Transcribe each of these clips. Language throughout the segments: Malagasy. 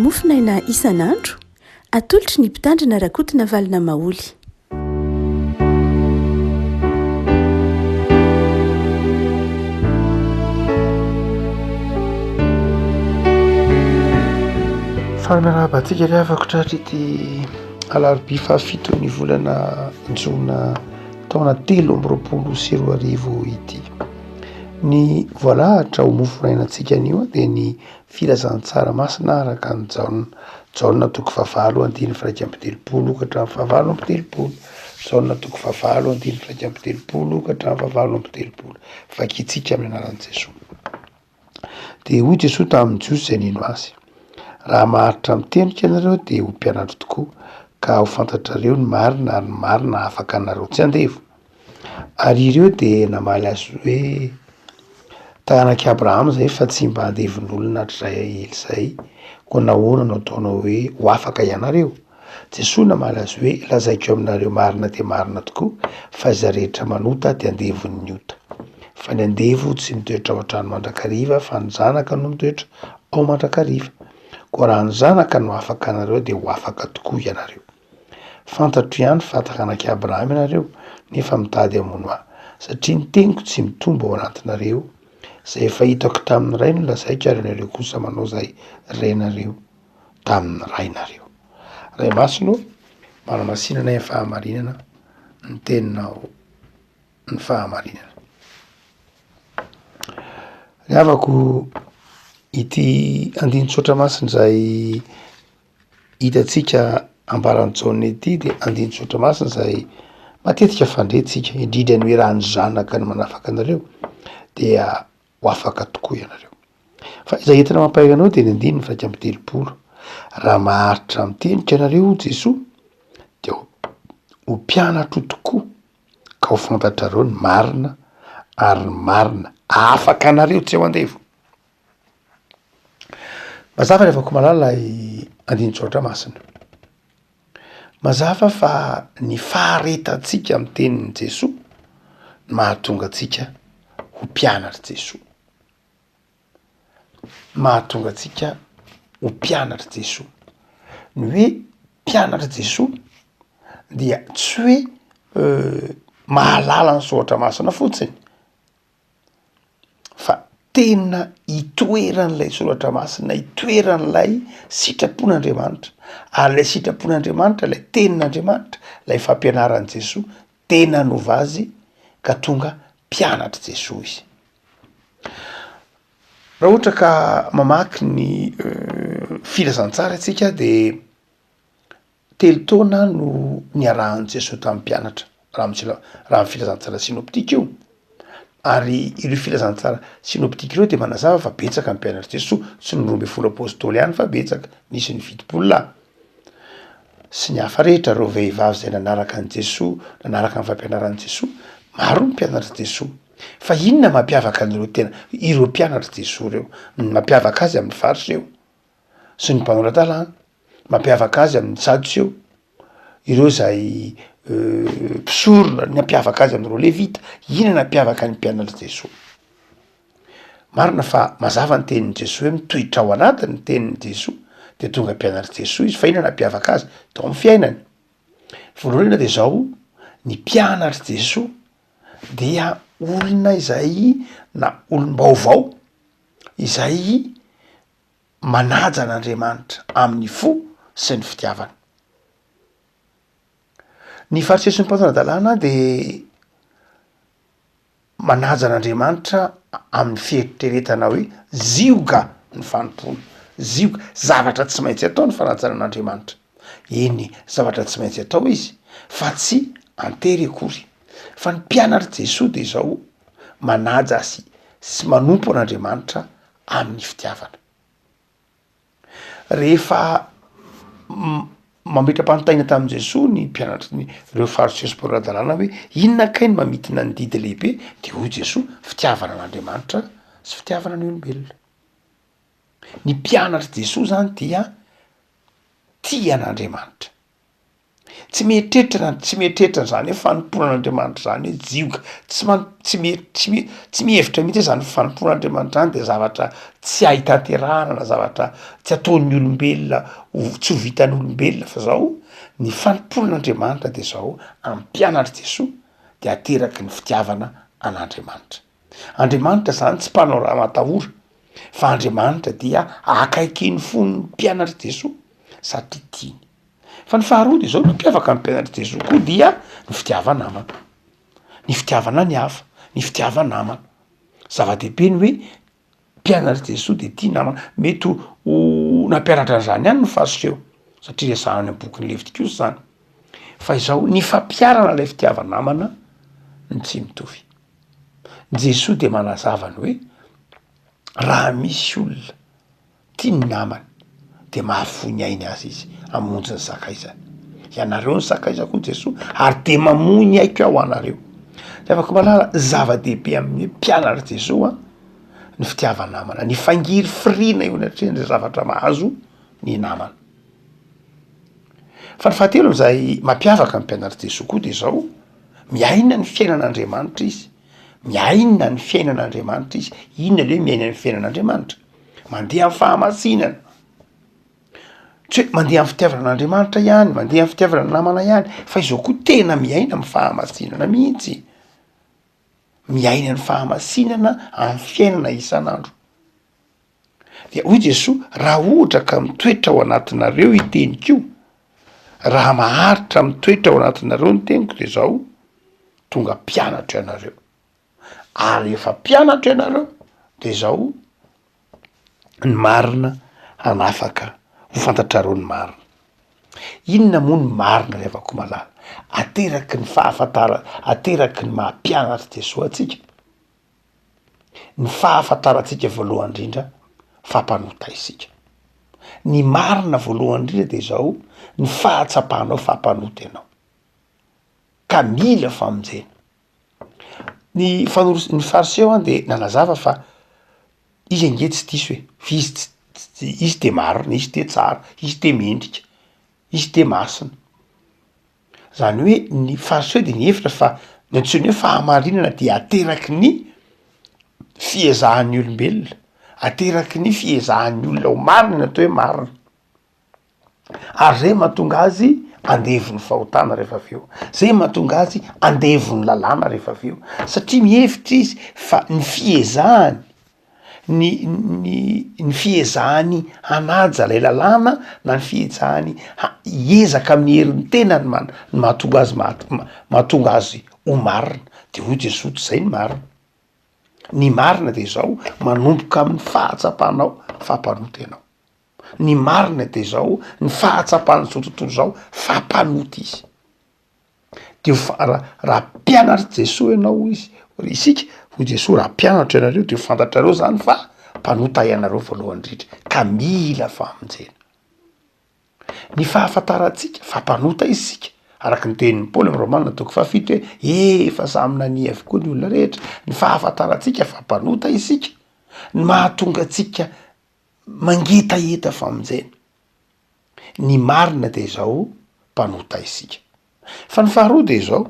Mofonaina isan'andro, atolotry ny Mpitandrina Rakotonavalona Maholy. Faly miarahaba antsika ry havako tratry ity alarobia fahafiton'ny volana jona taona 2023 ity. Ny voalahatra ho mofonainantsika anio dia ny Filazantsara masina araka an'i Jaona. Jaona toko fahavalo andininy faha-31 ka hatramin'ny faha-38. Jaona toko fahavalo andininy faha-31 ka hatramin'ny faha-38. Vakintsika amin'ny anaran'i Jesoa. Dia hoy Jesoa tamin'ny Jiosy izay nino Azy, Raha maharitra amin'ny teniko ianareo dia ho mpianatro tokoa, ka ho fantatrareo ny marina ary ny marina hahafaka anareo tsy andevo. Ary ireo dia namaly azy hoe, Taranak'i Abrahama izahay fa tsy mba andevon'olona hatrizay ela izay, koa nahoana no ataonao hoe, Ho afaka ianareo? Jesoa namaly azy hoe, Lazaiko aminareo marina dia marina tokoa, fa izay rehetra manota dia andevon'ny ota. Fa ny andevo tsy mitoetra ao an-trano mandrakariva, fa ny zanaka no mitoetra ao mandrakariva. Koa raha ny Zanaka no afaka anareo dia ho afaka tokoa ianareo. Fantatro ihany fa taranak'i Abrahama ianareo, nefa mitady hamono ahy, satria ny teniko tsy mitombo ao anatinareo. Izay efa hitako tamin'ny Ray no lazaiko ary ianareo kosa manao izay renareo tamin'ny rainareo. Ray Masina ô, manamasina anay amin'ny fahamarinana ny teninao ny fahamarinana. Ry havako, ity andinin-tsoratra masina izay hitantsika ambaran'i Jaona ity dia andinin-tsoratra masina izay matetika fandrentsika, indrindra ny hoe raha ny zanaka no manafaka anareo dia ho afaka tokoa ianareo. Fa izay entina mampahery anao dia ny andininy 31, raha maharitra amin'ny teniko ianareo hoy Jesoa dia ho mpianatro tokoa ka ho fantatrareo ny marina ary ny marina afaka anareo tsy ho andevo. Mazava ry havako malala ilay andinin-tsoratra masina. Mazava fa ny faharetantsika amin'ny tenin'i Jesoa no mahatonga antsika ho mpianatr'i Jesoa. Mahatonga antsika ho mpianatr'i Jesoa. Ny hoe mpianatr'i Jesoa dia tsy hoe mahalala ny soratra masina fotsiny fa tena itoeran'ilay soratra masina, itoeran'ilay sitrapon'Andriamanitra, ary ilay sitrapon'Andriamanitra, ilay tenin'Andriamanitra, ilay fampianaran'i Jesoa tena nanova azy ka tonga mpianatr'i Jesoa izy. Raha ohatra ka mamaky ny filazantsara isika de Telo taona no niarahan'i Jesoa tamin'ny mpianatra, raha amin'ny sila- raha amin'ny filazantsara sinôptika io. Ary ireo filazantsara sinôptika ireo dia manazava fa betsaka ny mpianatr'i Jesoa, tsy ny 12 apôstôly ihany fa betsaka, nisy ny 70 lahy sy ny hafa rehetra, ireo vehivavy izay nanaraka an'i Jesoa, nanaraka ny fampianaran'i Jesoa, maro ny mpianatr'i Jesoa. Fa inona mampiavaka an'ireo tena, ireo mpianatr'i Jesoa ireo? Ny mampiavaka azy amin'ny Fariseo sy ny mpanora-dalàna, Mampiavaka azy amin'ny Sadoseo, ireo izay mpisorona, ny hampiavaka azy amin'ireo Levita, inona no hampiavaka ny mpianatr'i Jesoa? Marina fa mazava ny tenin'i Jesoa hoe mitoetra ao anatiny ny tenin'i Jesoa, de tonga mpianatr'i Jesoa izy, fa inona no hampiavaka azy? Tao amin'ny fiainany. Voalohany indrindra de zao, ny mpianatr'i Jesoa dia olona izay na olom-baovao izay manaja an'Andriamanitra amin'ny fo sy ny fitiavana. Ny Fariseo sy ny mpanora-dalàna dia manaja an'Andriamanitra amin'ny fieritreretana hoe zioga ny fanompoana, zioga, zavatra tsy maintsy atao ny fanajana an'Andriamanitra. Eny, zavatra tsy maintsy atao izy fa tsy an-tery akory. Fa ny mpianatr'i Jesoa dia izao, manaja sy sy manompo an'Andriamanitra amin'ny fitiavana. Rehefa mametra-panontaniana tamin'i Jesoa ny mpianatry ny ireo Fariseo sy mpanora-dalàna hoe inona kay no mamintina ny didy lehibe de hoy Jesoa fitiavana an'Andriamanitra sy fitiavana ny olombelona. Ny mpianatr'i Jesoa zany dia tia an'Andriamanitra. Tsy mieritreritra na tsy mieritreritra an'izany hoe fanompoana an'Andriamanitra izany hoe jioga, tsy man- tsy mi- tsy mi- tsy mihevitra mihitsy hoe zany fanompoana an'Andriamanitra zany de zavatra tsy hay tanterahana na zavatra tsy ataon'ny olombelona ho tsy ho vitan'ny olombelona fa zao ny fanompoana an'Andriamanitra de zao ampianatr'i Jesoa de ateraky ny fitiavana an'Andriamanitra. Andriamanitra zany tsy mpanao ramatahora fa Andriamanitra dia akaikin'ny fon'ny mpianatr'i Jesoa satria tiany. Fa ny faharoa de zao, ny mampiavaka ny mpianatr'i Jesoa koa dia ny fitiava-namana, ny fitiavana ny hafa, ny fitiava-namana. Zava-dehibe ny hoe mpianatr'i Jesoa de tia namana. Mety ho nampianatra an'izany ihany ny Fariseo satria resahana any am-bokin'ny Levitikosy zany. Fa izao, ny fampiharana ilay fitiava-namana no tsy mitovy. Jesoa dia manazava ny hoe raha misy olona Tia ny namany, dia mahafoy ny ainy aza izy hamonjy ny sakaizany. Ianareo ny sakaizako hoy Jesoa, ary dia mamoy ny aiko aho ho anareo. Ry havako malala, zava-dehibe amin'ny hoe mpianatr'i Jesoa ny fitiava-namana, ny fangirifiriana eo anatrehan'izay zavatra mahazo ny namana. Fa ny fahatelo izay mampiavaka ny mpianatr'i Jesoa koa dia izao, miaina ny fiainan'Andriamanitra izy, miaina ny fiainan'Andriamanitra izy. Inona le hoe miaina ny fiainan'Andriamanitra? Mandeha amin'ny fahamasinana. Tsy hoe mandeha amin'ny fitiavana an'Andriamanitra ihany, mandeha amin'ny fitiavana ny namana ihany, fa izao koa tena miaina amin'ny fahamasinana mihitsy. Miaina ny fahamasinana amin'ny fiainana isan'andro. Dia hoy Jesoa, raha ohatra ka mitoetra ao anatinareo io teniko io, raha maharitra mitoetra ao anatinareo ny teniko de zao, tonga mpianatro ianareo. Ary rehefa mpianatro ianareo de zao, ny marina hanafaka, ho fantatrareo ny marina. Inona moa ny marina ry havako malala? Ateraky ny fahafantara- ateraky ny maha mpianatr'i Jesoa antsika, ny fahafantarantsika voalohany indrindra fa mpanota isika. Ny marina voalohany indrindra de zao, ny fahatsapanao fa mpanota ianao, ka mila famonjena. Ny fanoro- ny fariseo an de nanazava fa izy ange tsy diso e, fa izy tsy tsy izy de marina, izy de tsara, izy de mendrika, izy de masina. Zany hoe ny fariseo de nihevitra fa ny antsoiny hoe fahamarinana dia ateraky ny fiezahan'ny olombelona, ateraky ny fiezahan'ny olona ho marina ny atao hoe marina. Ary zay mahatonga azy andevon'ny fahotana rehefa avy eo, zay mahatonga azy andevon'ny lalàna rehefa avy eo, satria mihevitra izy fa ny fiezahany, ny ny ny fiezahany hanaja lay lalàna na ny fiezahany ha- hiezaka amin'ny herin'ny tenany man- no mahatonga azy mahat- mahatonga azy ho marina, de hoy Jesoa tsy zay ny marina, ny marina de zao manomboka amin'ny fahatsapanao fa mpanota ianao. Ny marina dia izao, ny fahatsapan'izao tontolo izao fa mpanota izy. De ho fa- raha raha mpianatr'i Jesoa ianao hoy izy, isika, hoy Jesoa raha mpianatro ianareo de ho fantatrareo zany fa mpanota ianareo voalohany indrindra ka mila famonjena. Ny fahafantarantsika fa mpanota isika, araka ny tenin'i Paoly am' Romana toko fahafito hoe efa samy nania avokoa ny olona rehetra, ny fahafantarantsika fa mpanota isika no mahatonga antsika mangetaheta famonjena. Ny marina dia izao, mpanota isika. Fa ny faharoa dia izao,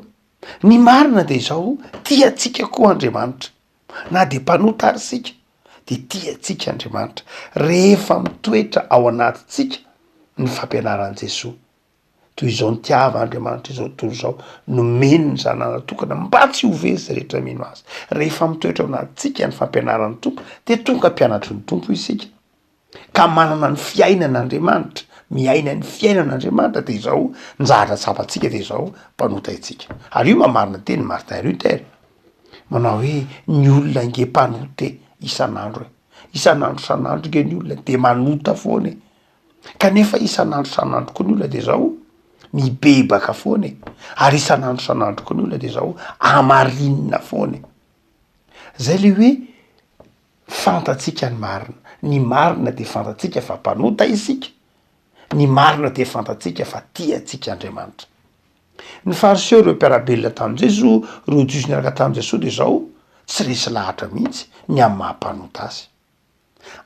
ny marina dia izao, tia antsika koa Andriamanitra. Na dia mpanota ary isika, dia tia antsika Andriamanitra. Rehefa mitoetra ao anatintsika ny fampianaran'i Jesoa, Toy izao nitiava Andriamanitra izao tontolo izao, nomeny ny Zanany tokana mba tsy ho very izay rehetra mino Azy. Rehefa mitoetra ao anatintsika ny fampianaran'ny Tompo dia tonga mpianatry ny Tompo isika, ka manana ny fiainan'Andriamanitra, miaina ny fiainan'Andriamanitra dia izao ny zavatra tsapantsika dia izao, mpanota isika. Ary io mamarina teny Martin Luther, manao hoe ny olona ange mpanota e, isan'andro e, isan'andro isan'andro ange ny olona dia manota foana e. Kanefa isan'andro isan'andro koa ny olona de zao mibebaka foana e, ary isan'andro isan'andro koa ny olona de zao amarinina foana e, zay le hoe fantatsika ny marina, ny marina de fantatsika fa mpanota isika, ny marina de fantatsika fa tia antsika Andriamanitra. Ny fariseo ireo mpiara-belona tamin'i Jesoa, ireo jiosy niaraka tamin'i Jesoa de zao tsy resy lahatra mihitsy ny amin'ny maha mpanota azy.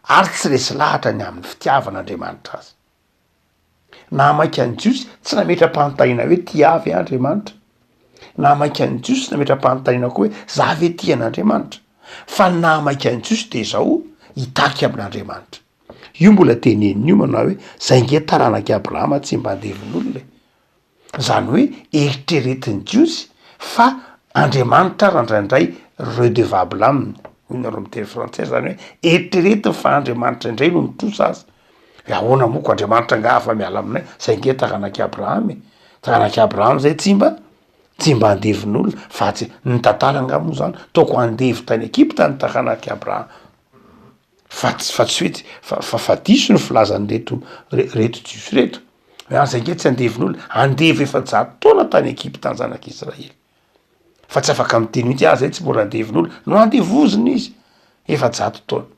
ary tsy resy lahatra ny amin'ny fitiavan'Andriamanitra azy. Nahamaika ny Jiosy tsy nametra-panontaniana hoe tia ahy ve Andriamanitra? Nahamaika ny Jiosy tsy nametra-panontaniana koa hoe za ve tia an'Andriamanitra? Fa ny nahamaika ny Jiosy de izao, hitaky amin'Andriamanitra. Io mbola teneniny io manao hoe zay nge taranak'i Abrahama tsy mba andevon'olona e. Zany hoe eritreretin'ny Jiosy fa Andriamanitra ary indraindray redevable aminy, hoy nareo miteny frantsay, zany hoe eritreretiny fa Andriamanitra indray no mitrosa azy. Hoe ahoana moa ko Andriamanitra angaha afa miala aminay, zay nge taranak'i Abrahama e, taranak'i Abrahama zay tsy mba tsy mba andevon'olona fa tsy, ny tantara angaha moa zany toa ko andevo tany Egypta ny taranak'i Abrahama. Fa tsy fa tsy hoe tsy fa fa fa diso ny filazan'ireto re- reto jiosy reto. Hoe aza ange tsy andevon'olona, andevo 400 taona tany Egypta ny zanak'Israely. Fa tsy afaka miteny mihitsy hoe ah zay tsy mbola andevon'olona, no andevozina izy 400 taona.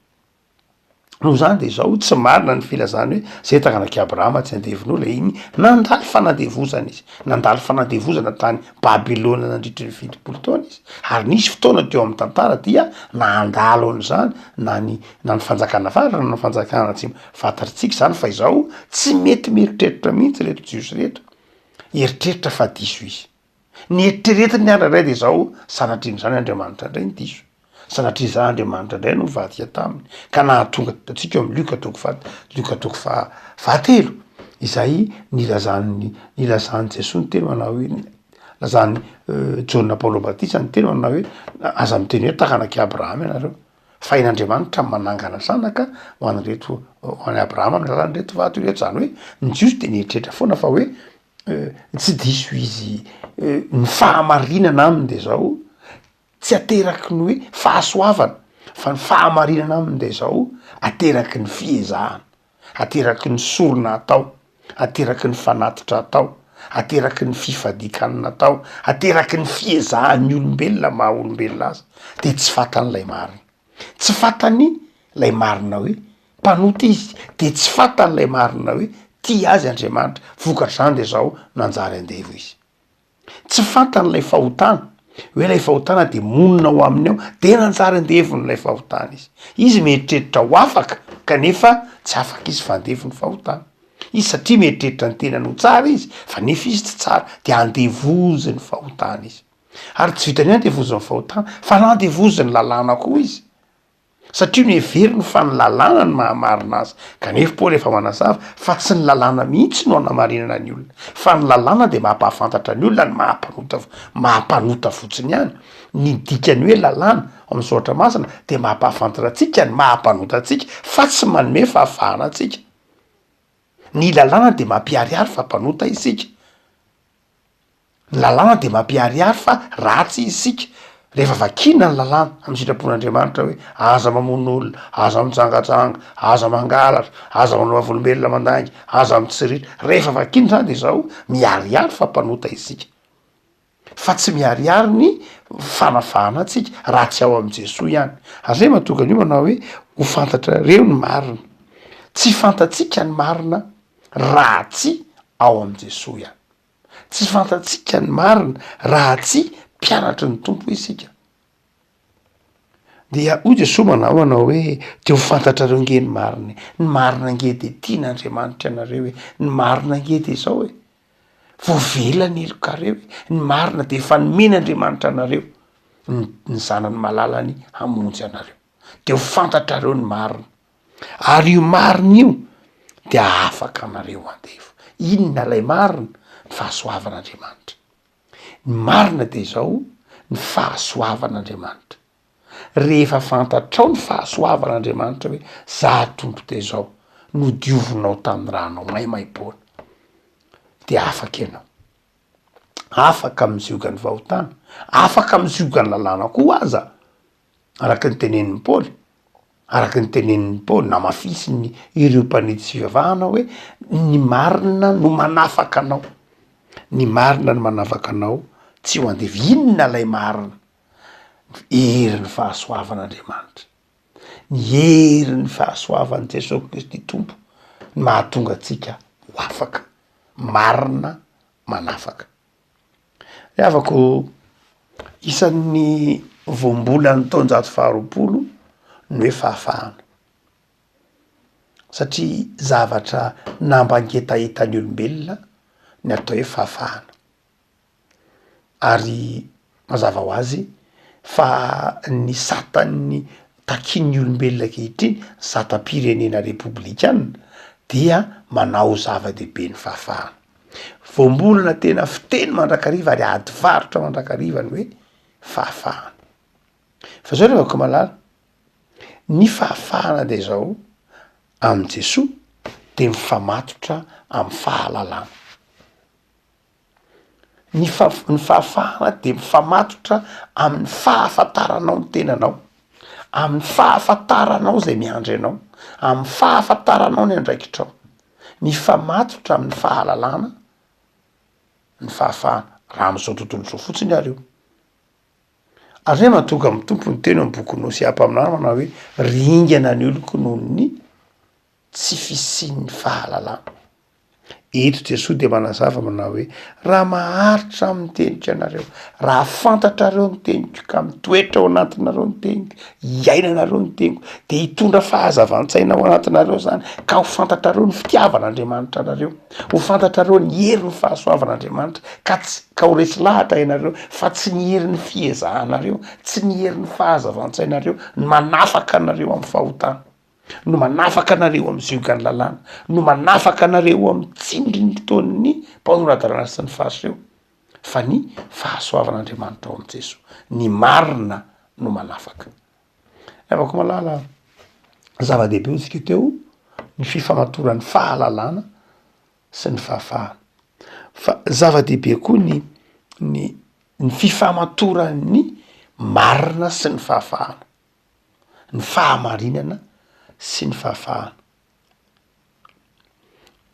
Noho izany de izao, tsy marina ny filazany hoe zay taranak'i Abrahama tsy andevon'olona, iny nandalo fanandevozana izy, nandalo fanandevozana tany Babylona nandritry ny 70 taona izy, ary nisy fotoana teo amin'ny tantara dia nandalo an'izany na ny na ny fanjakana avaratra na ny fanjakana atsimo. Fantatritsika izany fa izao tsy mety mieritreritra mihitsy ireto Jiosy ireto, hieritreritra fa diso izy. Ny eritreretiny ary indray dia izao, sanatrian'izany Andriamanitra indray no diso. Sanatria izany Andriamanitra indray no nivadika taminy ka nahatonga antsika eo amin'ny Lioka toko faha Lioka toko faha fahatelo izay nilazan'ny nilazan'i Jesoa ny teny manao hoe nilazan'i Jaona Mpanao Batisa ny teny manao hoe aza miteny hoe taranak'i Abrahama ianareo fa hain'Andriamanitra ny manangana zanaka ho an'ireto ho an'i Abrahama amin'ny alalan'ireto vato ireto izany hoe ny Jiosy dia nieritreritra foana fa hoe tsy diso izy ny fahamarinana aminy de zao Tsy ateraky ny hoe fahasoavana fa ny fahamarinana aminy dia izao, ateraky ny fiezahana, ateraky ny sorona atao, ateraky ny fanatitra atao, ateraky ny fifadian-kanina atao, ateraky ny fiezahan'ny olombelona maha olombelona azy, dia tsy fantany ilay marina. Tsy fantany ilay marina hoe mpanota izy, dia tsy fantany ilay marina hoe tia azy Andriamanitra, vokatr'izany dia izao nanjary andevo izy. Tsy fantany ilay fahotana, hoe ilay fahotana dia monina ao aminy ao, dia nanjary andevony ilay fahotana izy. Izy mieritreritra ho afaka, kanefa tsy afaka izy fa andevon'ny fahotana. Izy satria mieritreritra ny tenany ho tsara izy, fa nefa izy tsy tsara, dia andevozin'ny fahotana izy. Ary tsy vitan'ny hoe andevozin'ny fahotana, fa nandevozin'ny lalàna koa izy. Satria noheveriny fa ny lalàna no mahamarina azy. Kanefa Paoly efa manazava fa tsy ny lalàna mihitsy no anamarinana ny olona, fa ny lalàna dia mampahafantatra ny olona ny maha mpanota maha mpanota fotsiny ihany. Ny dikan'ny hoe lalàna ao amin'ny soratra masina dia mampahafantatra antsika ny maha mpanota antsika fa tsy manome fahafahana antsika. Ny lalàna dia mampiharihary fa mpanota isika. Ny lalàna dia mampiharihary fa ratsy isika. Rehefa vakiana ny lalàna amin'ny sitrapon'Andriamanitra hoe aza mamono olona, aza mijangajanga, aza mangalatra, aza manao vavolombelona mandainga, aza mitsirira. Rehefa vakiana izany dia izao, miharihary fa mpanota isika. Fa tsy miharihary ny fanafahana antsika raha tsy ao amin'i Jesoa ihany. Ary izay mahatonga an'io manao hoe ho fantatrareo ny marina. Tsy fantatsika ny marina raha tsy ao amin'i Jesoa ihany. Tsy fantatsika ny marina raha tsy mpianatry ny Tompo isika. Dia hoy Jesoa manao manao hoe, de ho fantatrareo nge ny marina e, ny marina nge de tian'Andriamanitra ianareo e, ny marina nge de zao e, voavela ny helokareo e, ny marina de efa nomen'Andriamanitra anareo ny ny zanany malalany hamonjy anareo, de ho fantatrareo ny marina. Ary io marina io dia hahafaka anareo andevo. Inona ilay marina? Ny fahasoavan'Andriamanitra. Ny marina dia izao, ny fahasoavan'Andriamanitra. Rehefa fantatrao ny fahasoavan'Andriamanitra hoe za Tompo dia izao, nodiovinao tamin'ny ranao maimaimpoana, dia afaka ianao. Afaka amin'ny ziogan'ny fahotana, afaka amin'ny ziogan'ny lalàna koa aza. Araka ny tenenin'i Paoly, araka ny tenenin'i Paoly, namafisiny ireo mpanitsy fivavahana hoe, ny marina no manafaka anao, ny marina no manafaka anao tsy ho andevo. Inona ilay marina? Ny herin'ny fahasoavan'Andriamanitra, ny herin'ny fahasoavan'i Jesoa Kristy Tompo no mahatonga antsika ho afaka, marina manafaka. Ry havako, isan'ny voambolan'ny taonjato faharoapolo ny hoe fahafahana. Satria zavatra nampangetaheta ny olombelona ny atao hoe fahafahana. Ary mazava ho azy fa ny satan'ny takian'ny olombelona ankehitriny, satam-pirenena repoblikana, dia manao zava-dehibe ny fahafahana. Voambolana tena fiteny mandrakariva ary ady varotra mandrakariva ny hoe fahafahana. Fa zao ry havako malala, ny fahafahana de zao, amin'i Jesoa de mifamatotra amin'ny fahalalana. Ny fa- ny fahafahana de mifamatotra amin'ny fahafantaranao ny tenanao, amin'ny fahafantaranao zay miandry anao, amin'ny fahafantaranao ny andraikitrao. Mifamatotra amin'ny fahalalana ny fahafahana, raha am'zao tontolo zao fotsiny ary io. Ary zay mahatonga amin'ny Tompo niteny ao am-bokin'i Hosea mpaminany manao hoe, ringana ny oloko noho ny tsy fisian'ny fahalalana. Eto Jesoa dia manazava manao hoe, raha maharitra amin'ny teniko ianareo, raha fantatrareo ny teniko ka mitoetra ao anatinareo ny teniko, iainanareo ny teniko, dia hitondra fahazavan-tsaina ao anatinareo izany, ka ho fantatrareo ny fitiavan'Andriamanitra anareo, ho fantatrareo ny herin'ny fahasoavan'Andriamanitra, ka tsy, ka ho resy lahatra ianareo fa tsy ny herin'ny fiezahanareo, tsy ny herin'ny fahazavan-tsainareo no manafaka anareo amin'ny fahotana. no manafaka anareo amin'ny ziogan'ny lalàna, no manafaka anareo amin'ny tsindrin-taon'ny mpanora-dalàna sy ny Fariseo, fa ny fahasoavan'Andriamanitra ao amin'i Jesoa. Ny marina no manafaka. Havako malala, zava-dehibe hoy isika teo ny fifamatoran'ny fahalalana sy ny fahafahana. Fa zava-dehibe koa ny ny ny fifamatoran'ny marina sy ny fahafahana. ny fahamarinana sy ny fahafahana.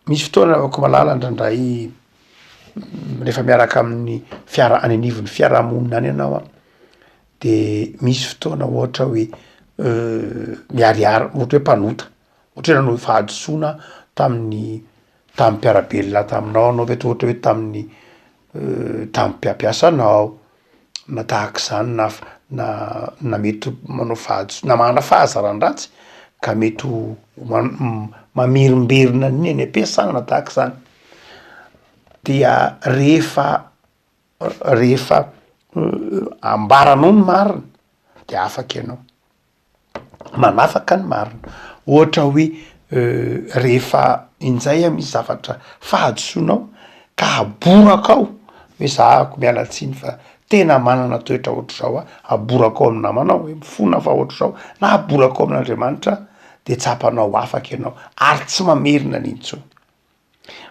Misy fotoana ravako malala indraindray rehefa miaraka amin'ny fiara- any anivon'ny fiarahamonina any ianao an, de misy fotoana ohatra hoe miharihary ohatra hoe mpanota, ohatra hoe nanao fahadisoana tamin'ny tamin'ny mpiara-belona taminao anao mety ohatra hoe tamin'ny tamin'ny mpampiasa anao na tahak'izany na na na mety manao fahadisoana na manana fahazaran-dratsy ka mety ho mamerimberina an'iny any am-piasana na tahak'izany, dia rehefa rehefa ambaranao ny marina de afaka ianao. Manafaka ny marina. Ohatra hoe rehefa injay a misy zavatra fahadisoanao ka aborakao hoe za ko miala tsiny fa tena manana toetra ohatr'izao aho, aborakao amin'ny namanao hoe mifona fa ohatr'izao na aborakao amin'Andriamanitra de tsapanao afaka ianao ary tsy mamerina an'iny intsony.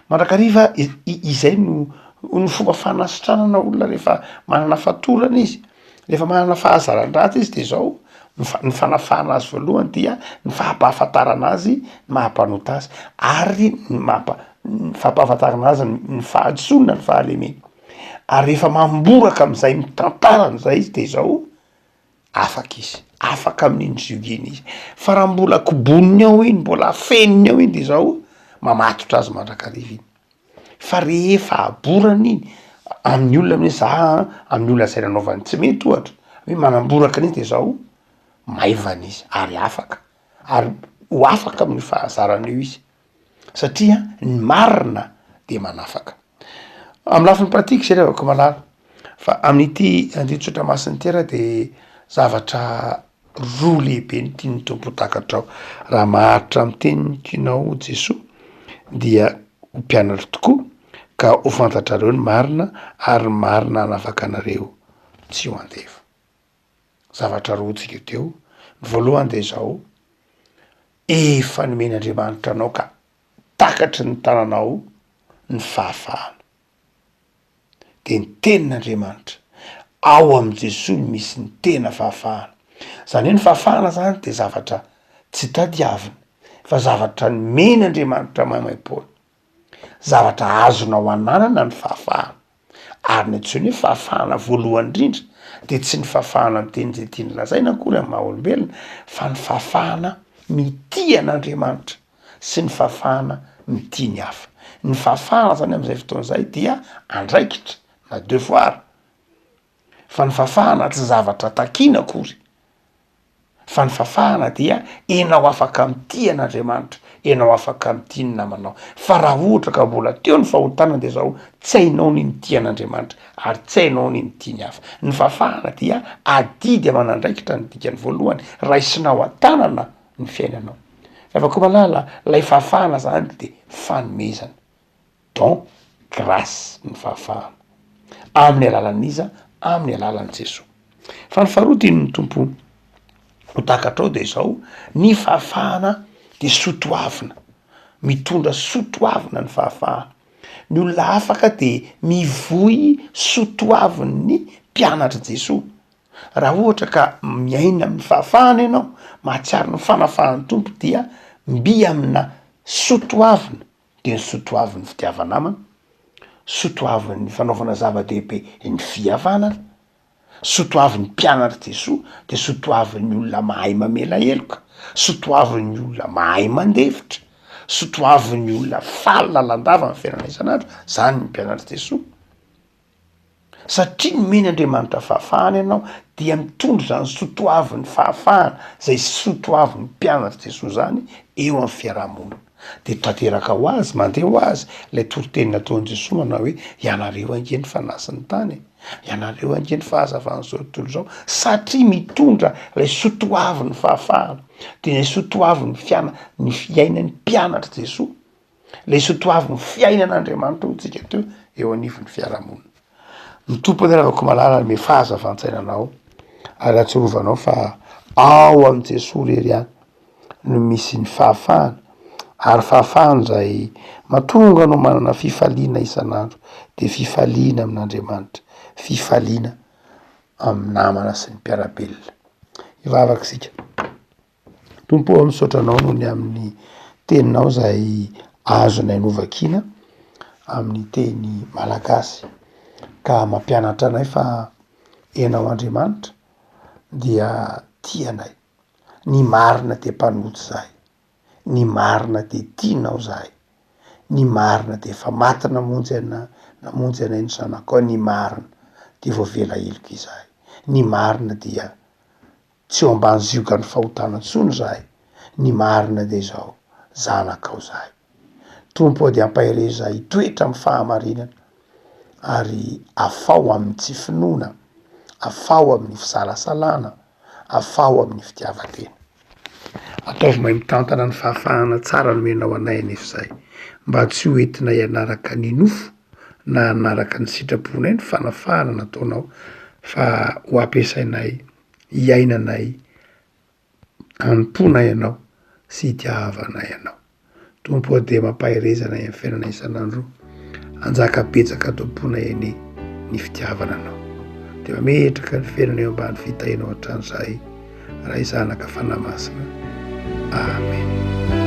Mandrakariva izay no ny fomba fanasitranana olona rehefa manana fatorana izy, rehefa manana fahazaran-dratsy izy de zao, ny fa- ny fanafahana azy voalohany dia ny fampahafantarana azy ny maha mpanota azy ary ny mampa- ny fampahafantarana azy ny fahadisoany na ny fahalemeny, ary rehefa mamboraka am'zay mitantara an'zay izy de zao Afaka izy, afaka amin'iny zioga iny izy, fa raha mbola koboniny ao iny, mbola afeniny ao iny de zao, mamatotra azy mandrakariva iny, fa rehefa aborany iny amin'ny olona hoe za an, amin'ny olona zay nanaovany tsy mety ohatra, hoe manamboraka an'iny de zao, maivana izy ary afaka, ary ho afaka amin'io fahazarana io izy, satria ny marina de manafaka. Amin'ny lafiny pratique zay ry havako malala fa amin'ity andinin-tsoratra masina ity ary de zavatra roa lehibe no tian'ny Tompo ho takatrao, raha maharitra amin'ny teniko ianao Jesoa dia ho mpianatro tokoa ka ho fantatrareo ny marina ary ny marina hanafaka anareo tsy ho andevo. Zavatra roa tsika teo, ny voalohany de zao, efa nomen'Andriamanitra anao ka takatry ny tananao ny fahafahana. De ny tenin'Andriamanitra, ao amin'i Jesoa no misy ny tena fahafahana. Zany hoe ny fahafahana zany de zavatra tsy tadiavina fa zavatra nomen'Andriamanitra maimaimpoana. Zavatra azonao ananana ny fahafahana. Ary ny antsoiny hoe fahafahana voalohany indrindra de tsy ny fahafahana miteny izay tiany lazaina akory amin'ny maha olombelona fa ny fahafahana mitia an'Andriamanitra sy ny fahafahana mitia ny hafa. Ny fahafahana zany am'izay fotoana izay dia andraikitra na devoir fa ny fahafahana tsy zavatra takiana akory fa ny fahafahana dia enao afaka mitia an'Andriamanitra. Ianao afaka mitia ny namanao. Fa raha ohatra ka mbola teo ny fahotana dia zao, tsy hainao ny mitia an'Andriamanitra ary tsy hainao ny mitia ny hafa. Ny fahafahana dia adidy aman'andraikitra ny dikany voalohany, raisinao an-tanana ny fiainanao. Ravakomalala, ilay fahafahana zany dia fanomezana. Don, grâce, ny fahafahana. Amin'ny alalan'iza? Amin'ny alalan'i Jesoa. Fa ny faharoa tian'ny Tompo ho takatrao dia izao, ny fahafahana dia soa toavina. Mitondra soa toavina ny fahafahana. Ny olona afaka dia mivoy soa toavin'ny mpianatr'i Jesoa. Raha ohatra ka miaina amin'ny fahafahana ianao, mahatsiaro ny fanafahan'ny Tompo dia mby amina soa toavina dia ny soatoavin'ny fitiava-namana, soatoavin'ny fanaovana zava-dehibe ny fihavanana, soatoavin'ny mpianatr'i Jesoa, dia soatoavin'ny olona mahay mamela heloka, soatoavin'ny olona mahay mandefitra, soatoavin'ny olona faly lalandava amin'ny fiainana isan'andro, zany ny mpianatr'i Jesoa. Satria nomen' Andriamanitra fahafahana ianao, dia mitondra izany soatoavin'ny fahafahana, izay soatoavin'ny mpianatr'i Jesoa izany eo amin'ny fiarahamonina. Dia tanteraka ho azy, mandeha ho azy, ilay toriteny nataon'i Jesoa manao hoe, ianareo ange ny fanasin'ny tany e, ianareo ange ny fahazavan'izao tontolo izao, satria mitondra ilay soatoavin'ny fahafahana, dia ilay soatoavin'ny fiana- ny fiainan'ny mpianatr'i Jesoa. Ilay soatoavin'ny fiainan'Andriamanitra hoy tsika teo eo anivon'ny fiarahamonina. Ny Tompo anie Ravakomalala hanome fahazavan-tsaina anao ary hahatsorovanao fa ao amin'i Jesoa irery ihany no misy ny fahafahana ary fahafahana izay mahatonga anao manana fifaliana isan'andro dia fifaliana amin'Andriamanitra, fifaliana amin'ny namana sy ny mpiara-belona. Hivavaka isika. Tompo ô, misaotra Anao noho ny amin'ny Teninao izay azonay novakiana amin'ny teny malagasy ka mampianatra anay fa Ianao Andriamanitra dia tia anay, ny marina dia mpanota izahay, ny marina dia tianao izahay, ny marina dia efa maty namonjy ana namonjy anay ny Zanakao, ny marina dia voavela heloka izahay, ny marina dia Tsy eo ambany ziogan'ny fahotana intsony izahay, ny marina dia izao, zanakao izahay. Tompo ô dia ampaherezo izahay hitoetra amin'ny fahamarinana ary afaho amin'ny tsy finoana, afaho amin'ny fisalasalana, afaho amin'ny fitiavan-tena. Ataovy mahay mitantana ny fahafahana tsara nomenao anay anefa izahay, mba tsy ho entinay hanaraka ny nofo na hanaraka ny sitraponay ny fanafahana nataonao fa ho ampiasainay hiainanay hanompoana Ianao sy hitiavanay Anao. Tompo ô dia mampahereza anay amin'ny fiainana isan'andro, hanjaka betsaka ato am-ponay anie ny fitiavana Anao. Dia mametraka ny fiainana eo ambany fitahianao hatrany izahay, Ray Zanaka Fanahy Masina. Amen.